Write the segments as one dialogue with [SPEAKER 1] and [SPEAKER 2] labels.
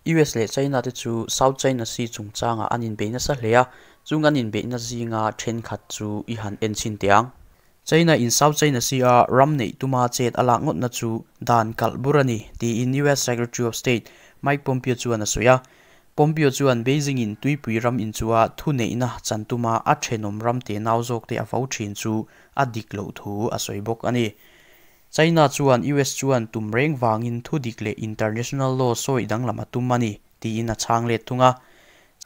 [SPEAKER 1] US leh China te chu South China Sea chungchangah an inbei nasa hle a, chung an inbeihna zinga thenkhat chu i han en chhin teh ang. China in South China Sea a ram neih tuma chet a lak ngawtna chu dan kalh bur a ni, tiin US Secretary of State Mike Pompeo chuan a sawi a. Pompeo chuan Beijing in tuipui ram inchua thuneihna chan tuma a thenawm ram te nau zawk te a vo thin chu a dik loh thu a sawi bawk a ni. China chuan US chuan tum reng vangin thu dik leh international law sawi danglam a tum a ni, tiin a chhang let thung a.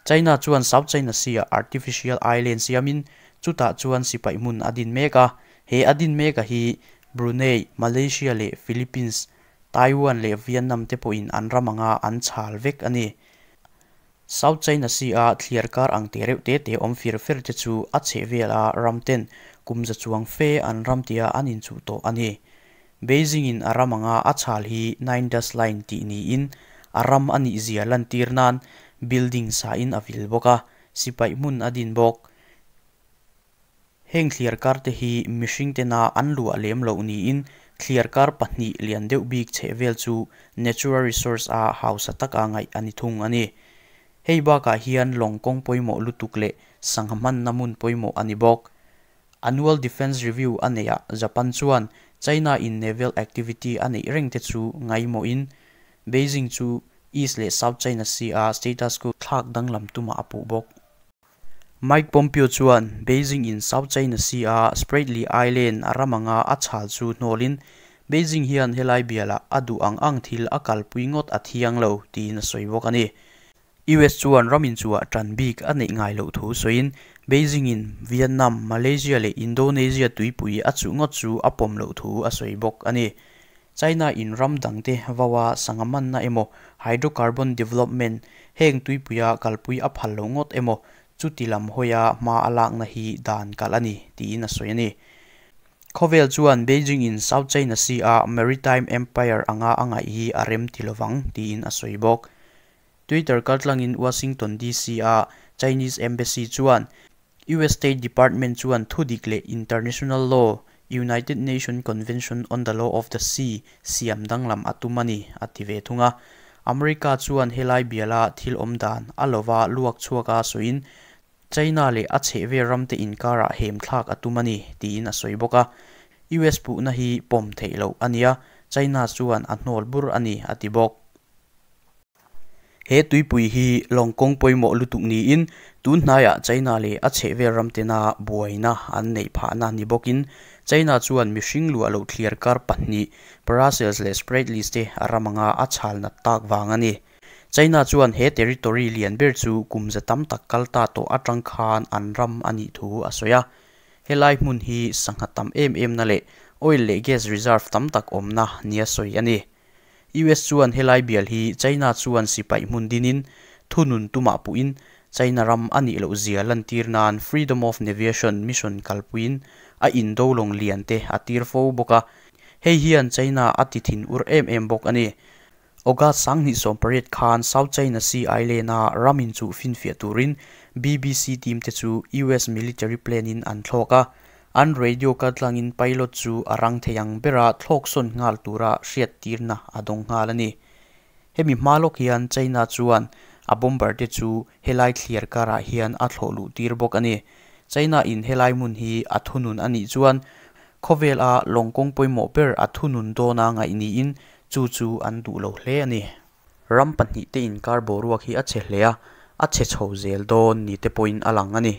[SPEAKER 1] China chuan South China Sea-ah artificial island siamin chutah chuan sipai hmun a din mek a. He a din meka hi Brunei, Malaysia leh Philippines, Taiwan leh Vietnam te pawhin an ram anga an chhal vek a ni. South China Sea-a thliar kar ang te reuh te te awm fir fer te chu a chheh vela ram ten kum za chuang fe an ram tia an inchuh tawh a ni. Beijing in a ram anga a chhal hi Nine Dash Line tih niin a ram a nih zia lantir nan building sain a vil bawk a, sipai hmun a din bawk. Heng thliar kar te hi mihring tena an luah lem loh niin thliar kar pahnih lian deuh bik chheh vel chu natural resource a hausa taka ngaih a ni thung a ni. Hei bakah hian lawng kawng pawimawh lutuk leh sangha hmanna hmun pawimawh a ni bawk. Annual Defence Review a neihah Japan chuan China in naval activity a neih reng te chu ngaimawhin Beijing chu East leh South China Sea a status quo thlak danglam tumah a puh bawk. Mike Pompeo chuan Beijing in South China Sea a Spratly Island a ram anga a chhal chu hnawlin Beijing hian helai bialah a duh ang ang thil a kalpui ngawt a thiang lo tiin a sawi bawk a ni. US chuan ram inchuah tan bik a neih ngai loh thu sawiin Beijing in Vietnam, Malaysia leh Indonesia tuipui a chuh ngawt chu a pawm loh thu a sawi bawk a ni. China in ram dangte vaua sangha manna emaw, hydrocarbon development heng tuipuia kalpui a phal lo ngawt emaw, chuti lam hawia hma a lakna hi dan kalh a ni, tiin a sawi a ni. Khawvel chuan Beijing in South China Sea a maritime empire anga a ngaih hi a rem ti lovang, tiin a sawi bawk. Twitter kaltlangin Washington DC a Chinese Embassy chuan US State Department chuan thudik leh international law, United Nations Convention on the Law of the Sea, siam danglam a tum a ni, a ti ve thung a. America chuan helai biala thil awm dan a lova luak chhuaka sawiin China leh a chhehvel ramte inkarah hem thlak a tum a ni, tiin a sawi bawk a. US puhna hi pawm theih loh a nia, China chuan a hnawl bur a ni, a ti bawk. He tuipui hi lawng kawng pawimawh lutuk niin tun hnaiah China leh a chhehvel ram tena buaina an neih phahna ni bawkin China chuan mihring luah loh thliar kar pahnih Paracels leh Spratlys te a ram anga a chhal nat tak vang a ni. China chuan he territory lian ber chu kum za tam tak kal ta tawh atang khan an ram a nih thu a sawi a. Helai hmun hi sangha tam em em na leh oil leh gas reserve tam tak awmna nia sawi a ni. US chuan helai bial hi China chuan sipai hmun dinin thunun tumah puhin China ram a nih loh zia lantir nan Freedom of Navigation mission kalpuiin a indo lawng lian te a tir fo bawk a, hei hian China a ti thin ur em em bawk a ni. August 2018 khan South China Sea Island-a ram inchuh finfiah turin BBC team te chu US military plane in an thlawk a, An radio kaltlangin pilot chu a rang thei ang bera thlawk sawn nghal tura hriattirna a dawng nghal a ni. Hemi hma lawk hian China chuan a bomber te chu helai thliar karah hian a thlawh luh tir bawk a ni. China in helai hmun hi a thunun a nih chuan khawvel a lawng kawng pawimawh ber a thunun dawna ngaih niin chu chu an duh lo hle a ni. Ram pahnih te inkar boruak hi a chhe hle a, a chhe chho zel dawn ni te pawhin a lang a ni.